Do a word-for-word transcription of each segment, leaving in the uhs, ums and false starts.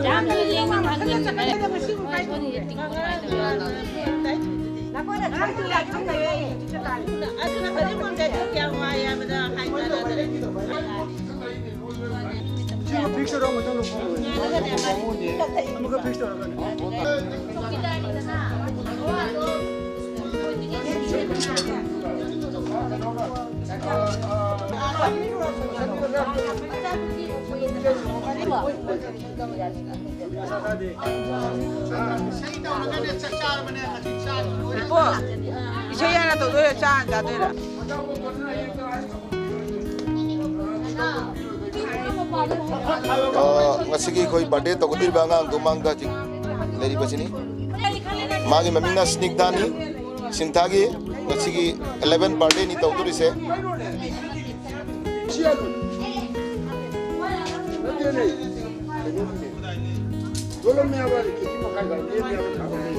ꯌꯥꯝꯅ ꯌꯦꯡꯅꯤꯡꯍꯟꯕꯅꯤ꯫ ꯃꯣꯏ ꯁꯣꯟꯗꯤ ꯇꯤꯡꯕ ꯅꯨꯡꯉꯥꯏꯇꯕ꯫ ꯑꯗꯨꯅ ꯀꯔꯤꯒꯨꯝꯕꯗ ꯀꯌꯥꯝ ꯋꯥꯏ ꯍꯥꯏꯕꯗ ꯍꯥꯏꯅꯔꯗ꯭ꯔꯦ꯫ ꯁꯤꯕꯨ ꯐꯤꯛꯁ ꯇꯧꯔ ꯃꯊꯪꯗ ꯐꯣꯡꯗꯣꯏꯅꯦ꯫ ꯑꯃꯨꯛꯀ ꯐꯤꯛꯁ ꯇꯧꯔꯒꯅꯦ꯫ ꯏꯕꯣ, ꯏꯁꯩ ꯍꯥꯟꯅ ꯇꯧꯗꯣꯏꯔꯥ, ꯆꯥ ꯍꯥꯟꯅ ꯆꯥꯗꯣꯏꯔꯥ? ꯑ, ꯉꯁꯤꯒꯤ ꯑꯩꯈꯣꯏ ꯕꯥꯔꯗꯦ ꯇꯧꯒꯗꯧꯔꯤꯕ ꯑꯉꯥꯡꯗꯣ ꯃꯥꯡꯗ ꯍꯧꯖꯤꯛ ꯂꯩꯔꯤꯕꯁꯤꯅꯤ꯫ ꯃꯥꯒꯤ ꯃꯃꯤꯡꯅ ꯁ꯭ꯅꯤꯒꯗꯥꯅꯤ꯫ ꯁꯤꯡꯊꯥꯒꯤ ꯉꯁꯤꯒꯤ ꯑꯦꯂꯦꯚꯦꯟ ꯕꯥꯔꯗꯦꯅꯤ ꯇꯧꯗꯣꯔꯤꯁꯦ꯫ ꯌꯣꯜꯂꯝꯃꯦ ꯍꯥꯏꯕ, ꯀꯦꯖꯤ ꯃꯈꯥꯏ ꯈꯔ ꯂꯦꯝꯃꯦ ꯍꯥꯏꯕ ꯊꯥꯕ ꯂꯩ꯫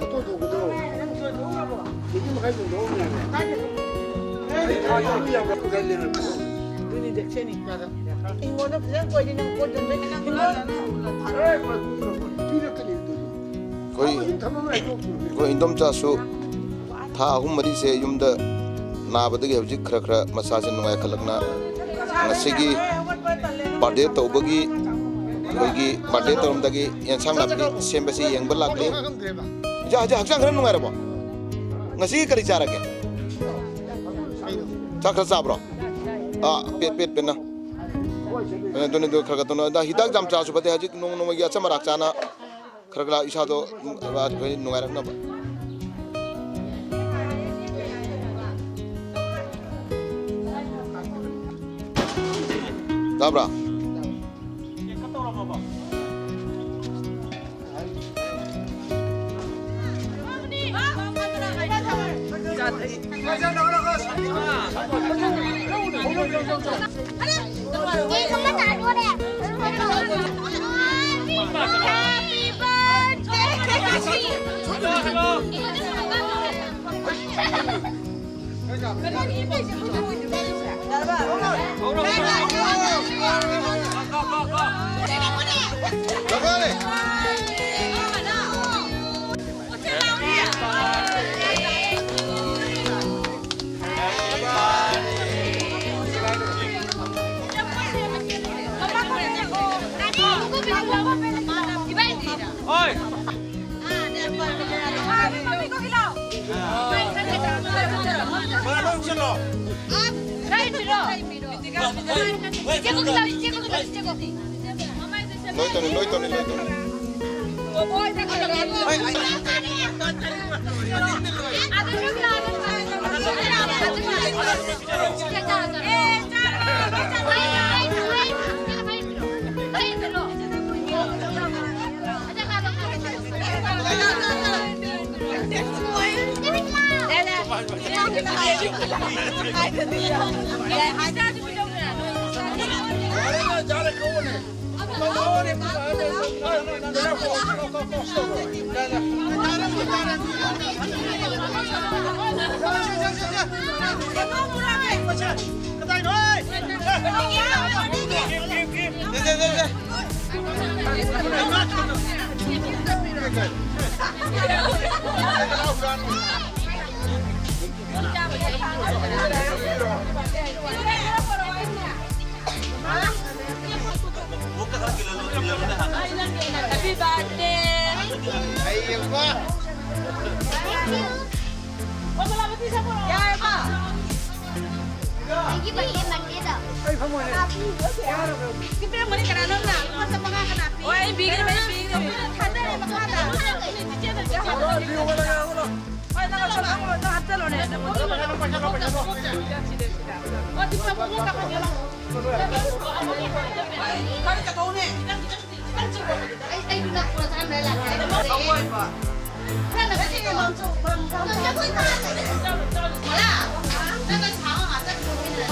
ꯑꯇꯣꯞ ꯑꯇꯣꯞꯄꯗꯣ ꯀꯦꯖꯤ ꯃꯈꯥꯏ ꯍꯨꯟꯗꯣꯛꯑꯝꯃꯦ ꯍꯥꯏꯕ꯫ ꯑꯩ ꯊꯥ ꯇꯔꯨꯛ ꯌꯥꯝꯕ ꯈꯔ ꯂꯦꯝꯃꯦ꯫ ꯑꯗꯨꯅꯤ ꯗꯦꯛꯁꯦꯅꯤ꯫ ꯍꯤꯡꯒꯣꯜꯗ ꯐꯖꯅ ꯀꯣꯏꯗꯅ ꯄꯣꯠ ꯌꯣꯟꯕ ꯍꯤꯡꯒꯣꯜ꯫ ꯑꯦ, ꯄꯤꯔꯛꯀꯅꯤ ꯑꯗꯨꯗꯤ꯫ ꯑꯩꯈꯣꯏ, ꯑꯩꯈꯣꯏ ꯏꯟꯗꯣꯝꯆꯥꯁꯨ ꯊꯥ ꯑꯍꯨꯝ ꯃꯔꯤꯁꯦ ꯌꯨꯝꯗ ꯅꯥꯕꯗꯒꯤ ꯍꯧꯖꯤꯛ ꯈꯔ ꯈꯔ ꯃꯁꯥꯁꯦ ꯅꯨꯡꯉꯥꯏꯈꯠꯂꯛꯅ ꯉꯁꯤꯒꯤ ꯕꯥꯔꯗꯦ ꯇꯧꯕꯒꯤ, ꯑꯩꯈꯣꯏꯒꯤ ꯕꯥꯔꯗꯦ ꯇꯧꯔꯝꯗꯥꯏꯒꯤ ꯌꯦꯟꯁꯥꯡ ꯅꯥꯄꯤ ꯁꯦꯝꯕꯁꯤ ꯌꯦꯡꯕ ꯂꯥꯛꯂꯤ꯫ ꯏꯆꯥ, ꯍꯧꯖꯤꯛ ꯍꯛꯆꯥꯡ ꯈꯔ ꯅꯨꯡꯉꯥꯏꯔꯕꯣ? ꯉꯁꯤꯒꯤ ꯀꯔꯤ ꯆꯥꯔꯒꯦ? ꯆꯥꯛ ꯈꯔ ꯆꯥꯕ꯭ꯔꯣ? ꯑꯥ, ꯄꯦꯠ ꯄꯦꯠ ꯄꯦꯠꯅ꯫ ꯑꯗꯨꯅꯤ, ꯑꯗꯨ ꯈꯔ ꯈꯔ ꯇꯧꯅ꯫ ꯑꯗ ꯍꯤꯗꯥꯛ ꯌꯥꯝ ꯆꯥꯁꯨ ꯐꯠꯇꯦ꯫ ꯍꯧꯖꯤꯛ ꯅꯣꯡꯃ ꯅꯣꯡꯃꯒꯤ ꯑꯆꯝ ꯑꯔꯥꯛ ꯆꯥꯅ ꯈꯔ ꯈꯔ ꯏꯁꯥꯗꯣ, ꯎꯝ, ꯑꯩꯈꯣꯏ ꯅꯨꯡꯉꯥꯏꯔꯛꯅꯕ꯫ ꯇꯥꯕ꯭ꯔꯥ? Happy birthday. ꯂꯣꯏ ꯇꯧꯅꯤ, ꯂꯣꯏ ꯇꯧꯅꯤ, ꯂꯣꯏ ꯇꯧꯅꯤ꯫ Happy birthday. ꯑꯩꯒꯤ birthday, birthdayꯗ꯫ ꯑꯩ ꯐꯝꯃꯣꯏꯅꯦ꯫ ꯁꯤ ꯄꯤꯔꯝꯒꯅꯤ, ꯀꯅꯥꯅꯣꯝꯅ ꯂꯨꯄꯥ ꯆꯥꯝꯃꯉꯥ ꯀꯅꯥ ꯄꯤ? ꯍꯣꯏ, ꯑꯩ ꯄꯤꯒꯦ, ꯑꯩ ꯄꯤꯒꯦ꯫ ꯊꯥꯗꯔꯦ ꯃꯈꯥꯗ꯫ ꯍꯣꯏ, ꯅꯪ ꯂꯧꯁꯜꯂꯣ, ꯅꯪ ꯍꯥꯞꯆꯜꯂꯣꯅꯦ꯫ ꯑꯣ, ꯁꯤ ꯄꯨꯔꯛꯑꯣ, ꯄꯨꯔꯛꯑꯣ, ꯀꯥꯈꯠꯀꯦ ꯂꯥꯎ꯫ ꯈꯔ ꯆꯠꯊꯣꯛꯎꯅꯦ꯫ ꯑꯩ, ꯑꯩ ꯅꯪ ꯄꯨꯔ ꯆꯥꯍꯟꯕ ꯂꯥꯛꯀꯦ꯫ ꯑꯋꯣꯏꯕ꯫ ꯅꯪꯅ ꯀꯔꯤ ꯇꯧꯕ? ꯅꯪꯅ ꯁꯥꯕ ꯉꯥꯛꯇ ꯊꯣꯡꯉꯤꯅꯦ꯫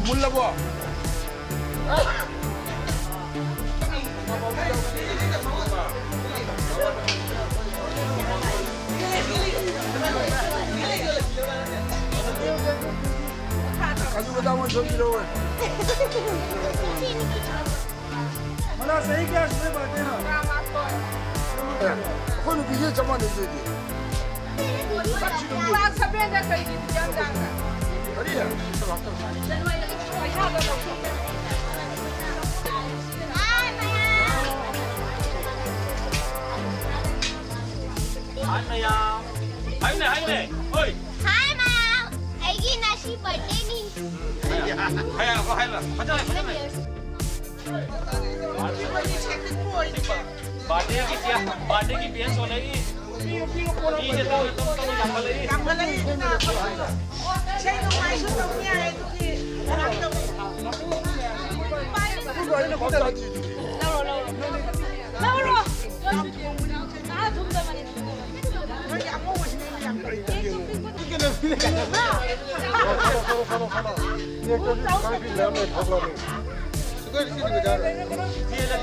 ꯃꯨꯜꯂꯕꯣ? ꯀꯥꯖꯨ ꯕꯗꯥꯝ ꯑꯣꯏꯅ ꯁꯣꯏꯕꯤꯔꯛꯑꯣ꯫ ꯃꯅꯥ ꯆꯍꯤ ꯀꯌꯥ ꯁꯨꯔꯦ ꯕꯥꯔꯗꯦꯅ? ꯑꯦ, ꯑꯩꯈꯣꯏ ꯅꯨꯄꯤꯁꯦ ꯆꯞ ꯃꯥꯟꯅꯩ ꯑꯗꯨꯗꯤ꯫ ꯀ꯭ꯂꯥꯁ ꯁꯚꯦꯟꯗ ꯀꯩꯒꯤ ꯕꯤꯖꯟꯗꯥꯡꯒ? ꯀꯔꯤ? ꯄꯩꯁꯥꯗꯣ ꯂꯧꯊꯣꯛ꯫ ꯍꯥꯏ ꯃꯌꯥꯝ꯫ ꯍꯥꯏꯅꯦ, ꯍꯥꯏꯅꯦ꯫ ꯍꯣꯏ꯫ ꯍꯥꯏ ꯃꯌꯥꯝ꯫ ꯑꯩꯒꯤ ꯉꯁꯤ ꯕꯥꯔꯗꯦꯅꯤ꯫ ꯍꯥꯏ, ꯍꯥꯏ, ꯍꯥꯏ, ꯐꯖꯅ, ꯐꯖꯅ꯫ ꯕꯥꯔꯗꯦꯒꯤ ꯆꯤꯌꯥ-, ꯕꯥꯔꯗꯦꯒꯤ ꯕꯦꯟꯁ ꯍꯣꯜꯂꯛꯏ꯫ ꯃꯤꯁꯦ ꯇꯧꯏ, ꯇꯧꯏ, ꯇꯧꯏ, ꯌꯥꯝꯈꯠꯂꯛꯏ꯫ ꯌꯥꯝꯈꯠꯂꯛꯏ ꯑꯗꯨꯅ ꯏꯁꯩ ꯅꯣꯡꯃꯥꯏꯁꯨ ꯇꯧꯅꯤ ꯍꯥꯏ, ꯑꯗꯨꯒꯤ ꯉꯥꯏꯍꯥꯛ ꯇꯧꯔꯤ꯫ ꯂꯧꯔꯣ, ꯂꯧꯔꯣ꯫ ꯂꯧꯔꯣ꯫ ꯑꯥ, ꯊꯨꯝꯗꯕꯅꯤ, ꯊꯨꯝꯗꯕꯅꯤ꯫ ꯅꯣꯏꯒꯤ ꯑꯉꯧꯕꯁꯤꯅ ꯌꯥꯝ ꯐꯩ꯫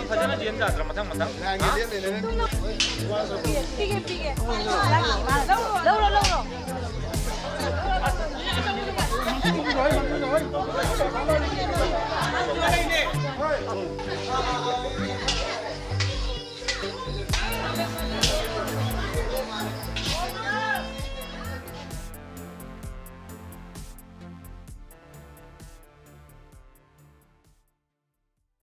ꯐꯖꯅ ꯌꯦꯟ ꯌꯥꯗ꯭ꯔꯥ? ꯃꯊꯪ, ꯃꯊꯪ꯫ ꯄꯤꯒꯦ, ꯄꯤꯒꯦ꯫ ꯂꯧꯔꯣ, ꯂꯧꯔꯣ꯫